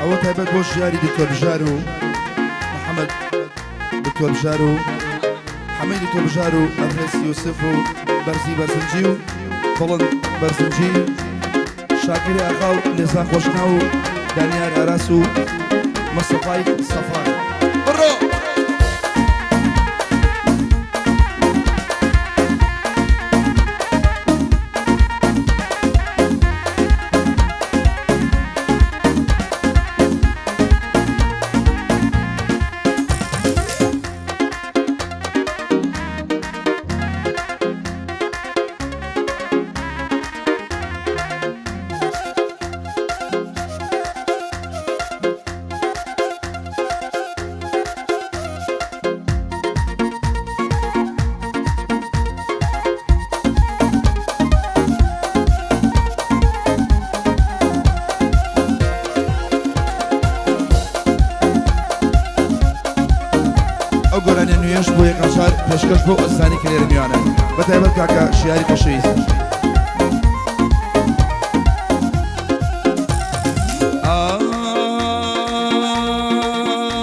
ئەوە تایبەت بۆ ژیاری دکتۆر بژار و محەممەد دکتۆر بژار و حەمەی دکتۆر بژار و ئەفرێس یوسف و بەرزی بەرزنجی و بڵند بەرزنجی شاکری ئاغا و لێزان خۆشناو و دانیار ئاراس و مەسەفای سەفار بڕۆ! ئەو گۆرانیە نوێیەش بۆ یەکەم جار پێشکەش بۆ ئەزیزانی کە لێرە میوانن بە تایبەت کاکە شیاری خۆشەویست.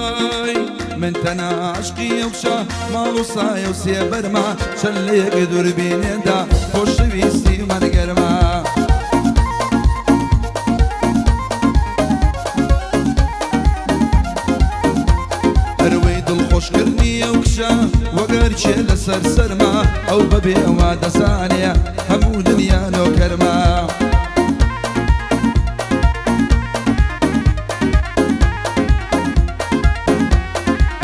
ئای من تەنها عەشقی ئەو کچە ماڵ و سایە و سێبەرمە چەند لە یەک دووربینێندا خۆشەویستی مەرگەرمە. هەروەی دڵخۆشکردنی ئەو کچە وەگەر کێ لەسەر سەرما ئەو بەبێ ئەوە دەزانێ هەموو دنیا نۆکەرمە.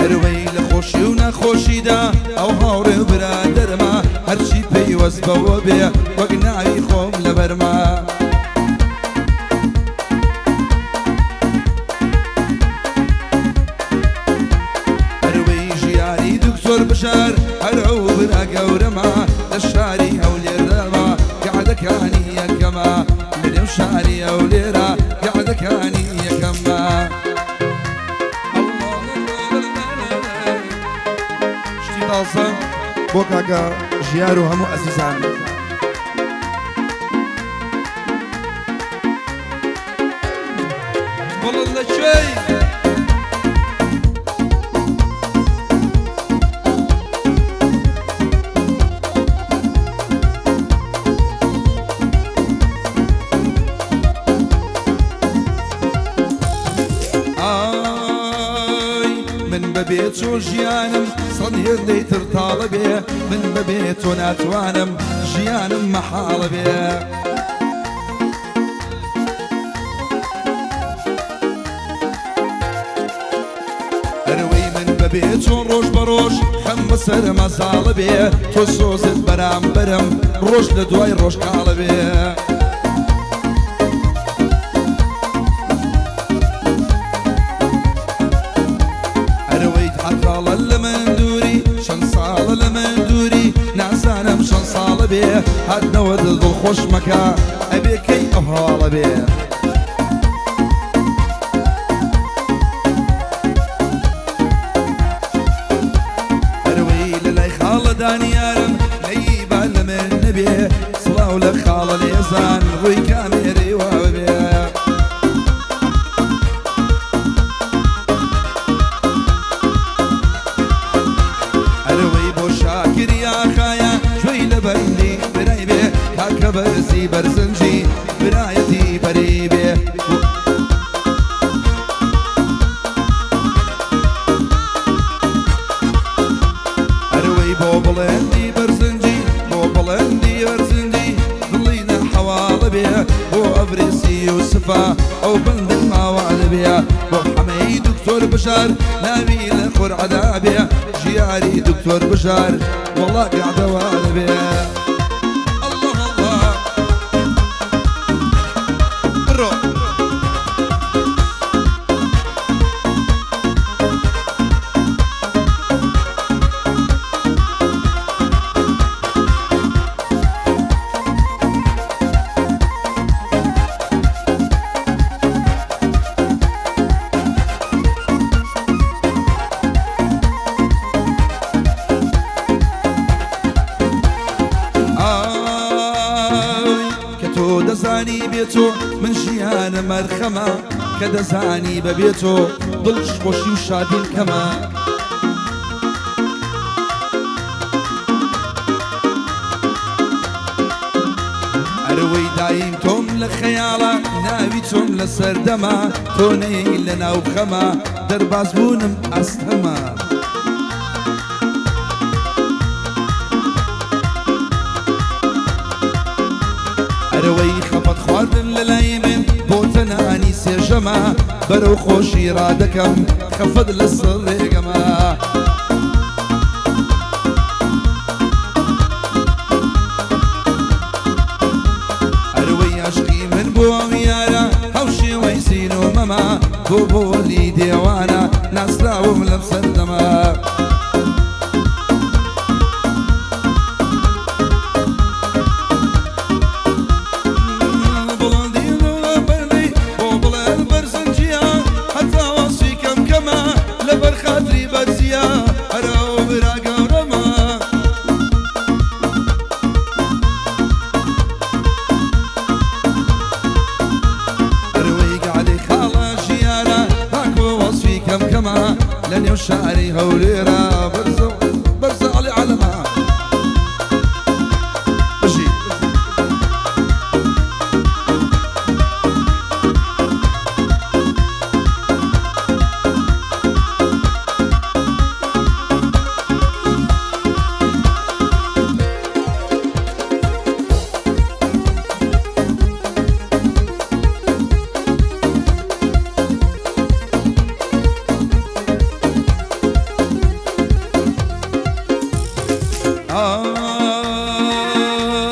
هەروەی لە خۆشی و ناخۆشیدا ئەو هاوڕێ و برادەرمە هەرچی پەیوەست بەوە بێ وەک ناوی خۆم لەبەرمە. هەروەی ژیاری دکتۆر بژار هەر ئەو برا گەورەمە لە شاری هەولێرەوە گەعدەکانی یەکەمە لە نێو شاری هەولێرە گەعدەکانی یەکەمە. شتی تازە بۆ کاکە ژیار و هەموو ئەزیزان. بڵند لە کوێی؟ ئای من بەبێ تۆ ژیانم سەد هێندەی تر تاڵە بێ من بەبێ تۆ ناتوانم ژیانم مەحاڵە بێ. ئەرەوەی من بەبێ تۆ ڕۆژ بە ڕۆژ خەم بەسەر مەزاڵە بێ تۆ سۆزت بەرامبەرم ڕۆژ لە دوای ڕۆژ کاڵە بێ. ئەرەوەی حەتاڵە لە من دووری چەند ساڵە لە من دووری نازانم چەند ساڵە بێ هاتنەوە دڵخۆش مەکە ئەبێ کەی ئەو هەواڵە بێ. ئەرەوەی لە لای خاڵە دانیارم نەیبا لە من نەبێ سڵاو لە خاڵە لێزان ڕووی کامێرەی وا بێ. ئەرەوەی بۆ شاکری ئاخایە گوێی لە بەندی برای بێ کاکە بەرزی بەرزنجی برایەتی پەری بێ. ئەرەوەی بۆ بڵێندی بەرزنجی بۆ بڵێندی بەرزنجی دڵی نەحەواڵە بێ بۆ ئەڤرێسی یوسفا ئەو بەندەی ماوالە بێ بۆ حەمەی دکتۆر بژار ناوی لە قورعەدا بێ ژیاری دکتۆر بژار وەڵا گەعدەوالە بێ. الله الله بڕۆ. ئای کە تۆ دەزانی بێ تۆ من ژیانم مەرخەمە. کە دەزانی بەبێ تۆ دڵ خۆشی و شادیم کەمە. ئەرەوەی دایم تۆم لە خەیاڵە ناوی تۆم لە سەردەمە تۆ نەیەی لە ناو خەمە دەرباز بوونم ئەستەمە. ئەرەوەی خەفەت خواردن لە لای من بۆتە نانی سێژەمە بەرەو خۆشی ڕادەکەم خەفەت لەسەر ڕێگەمە. ئەروەی عەشقی من بۆ ئەو یارە هاوشێوەی زین و مەمە بۆ بۆلی دێوانە ناسراوم لەم سەردەمە. بڵندی بەرلی بۆ بڵێن بەرزنجیە هەتا وەسفی کەم کەمە لەبەر خاتری بەرزیە هەرەو برا گەورەمە. ئەروەی گەعدەی خاڵە ژیارە تاکۆ وەسفی کەم کەمە لە نێو شاری هەولێرە بەرزە بەرزە عەلی عەلەمە. بژی.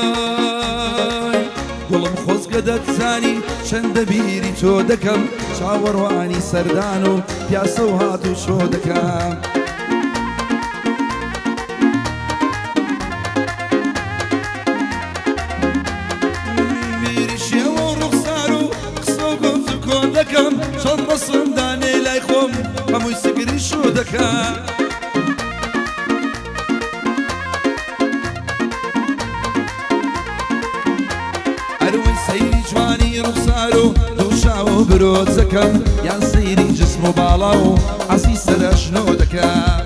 ئای گوڵم خۆزگە دەتزانی چەندە بیری تۆ دەکەم چاوەڕوانی سەردان و پیاسە و هات و چۆ دەکەم. بیری شێوە و ڕوخسار و قسە و گفت و کۆ دەکەم چەند ڕەسم دانێ لای خۆم هەمووی سگری شۆ دەکەم. ئەروەی سەیری جوانی ڕوخسار و دوو چاو و برۆزەکەم یان سەیری جسم و باڵا و عەزیز سەرەژنۆ دەکەم.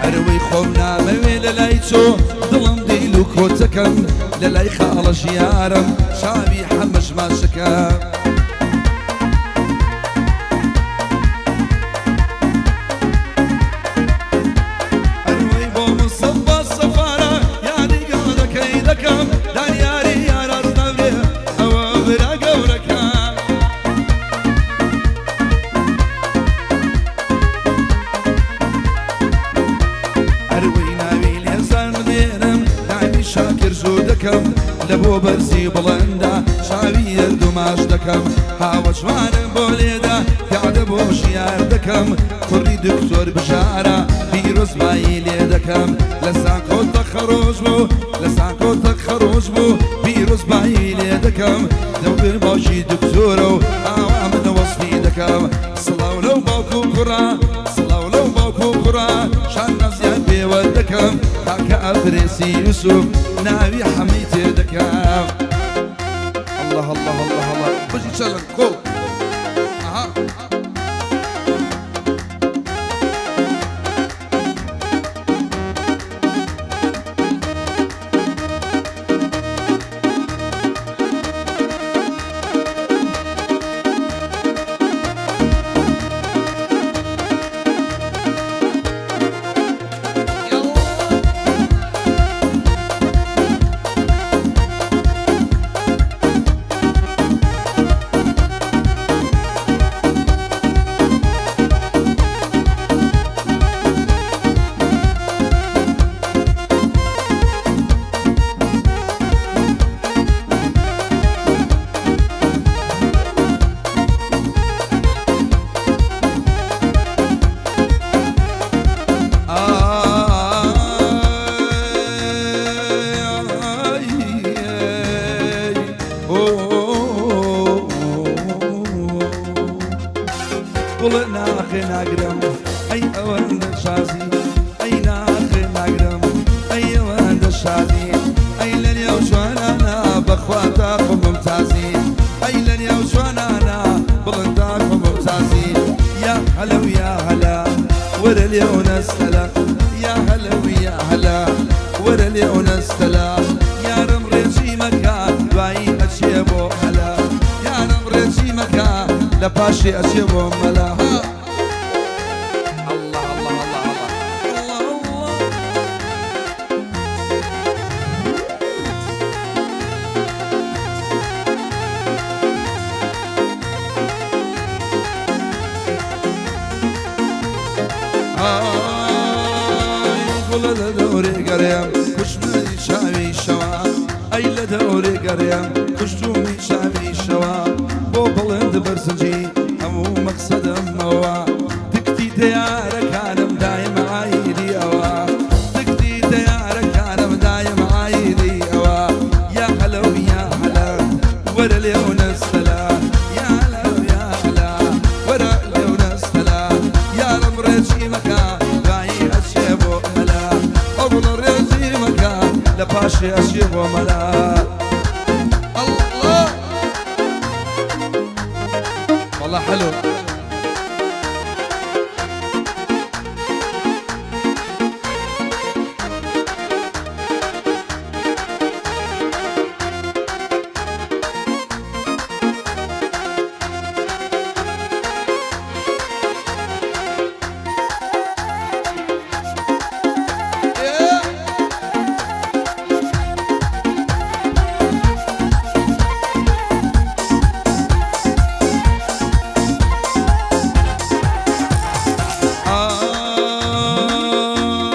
ئەروەی خۆم نامەوێ لە لای تۆ دڵم دیل و کۆتەکەم لە لای خاڵە ژیارم چاوی حەمەش ماچەکەم. ئەروەی بۆ مستەفا سەفارە یادی گەورەکەی دەکەم دانیاری یاراز نەبێ ئەوە برا گەورەکەم. ئەروەی ناوی لێزان دێنم ناوی شاکر زوو دەکەم لە بۆ بەرزی بڵندە چاوی یەرد و ماش دەکەم هاوە جوانم بۆ لێدا پیادە بۆ ژیار دەکەم کوڕی دکتۆر بژارە پیرۆزبایی لێ دەکەم لە زانکۆ تەخەڕۆژ بوو لە زانکۆ تەخەڕۆژ بوو پیرۆزبایی لێ دەکەم دەوبر باوکی دکتۆرە و ئاوا من وەسفی دەکەم سڵاو لەو باوک و کوڕە سڵاو لەو باوک و کوڕە شان نەزیان پێوە دەکەم تاکە ئەفرێسی یوسف ناوی حەمەی تێ دەکەم. الله الله الله الله بژی چەلن قۆڵ. ئەها. گوڵ ناخێ ناگرم ئەی ئەوەندە شازی ئەی ناخێ ناگرم ئەی ئەوەندە شازی. لێو نەستەلە یا هەلە و یا هەلە وەرە لێو نەستەلە یارم ڕێچی مەکە دوایی ئەچێ بۆ هەلە یارم ڕێچی مەکە لە پاشێ ئەچێ بۆ مەلا. الله الله الله الله الله. ئای گوڵە لە دەورێ گەڕێم کوشتمی چاوی شەوە ئەی لە دەورێ گەڕێم کوشتومی چاوی شەوە بۆ بڵند بەرزنجی هەموو مەقسەدەمەوە دکتی تەیارەکانم دایم عایدی ئەوە دکتی تەیارەکانم دایم عایدی ئەوە یا هەلە و یا هەلە وەرە لێو نەستەلە یا هەلە و یا هەلە وەرە لێو نەستەلە یارم ڕێچی مەکە دوایی ئەچێ بۆ مەلا ئەو گوڵە ڕێچی مەکە لە پاشێ ئەچێ بۆ مەلا. الله والله حلو.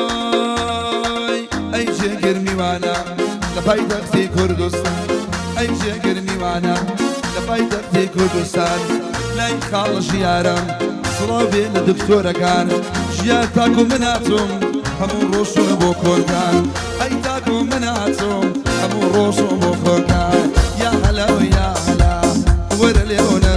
ئای ئەی جێگر میوانە لە پایتەختی کوردستان ئەی جێگر میوانە لە پایتەختی کوردستان لای خاڵ ژیارم سڵاو بێ لە دکتۆرەکان ژیار تاکو من هاتوم هەموو ڕۆژم بۆ کۆرکان ئەی تاکو من هاتوم هەموو ڕۆژم بۆ کۆرکان یا هەلا و یا هەلا وەرە لێو.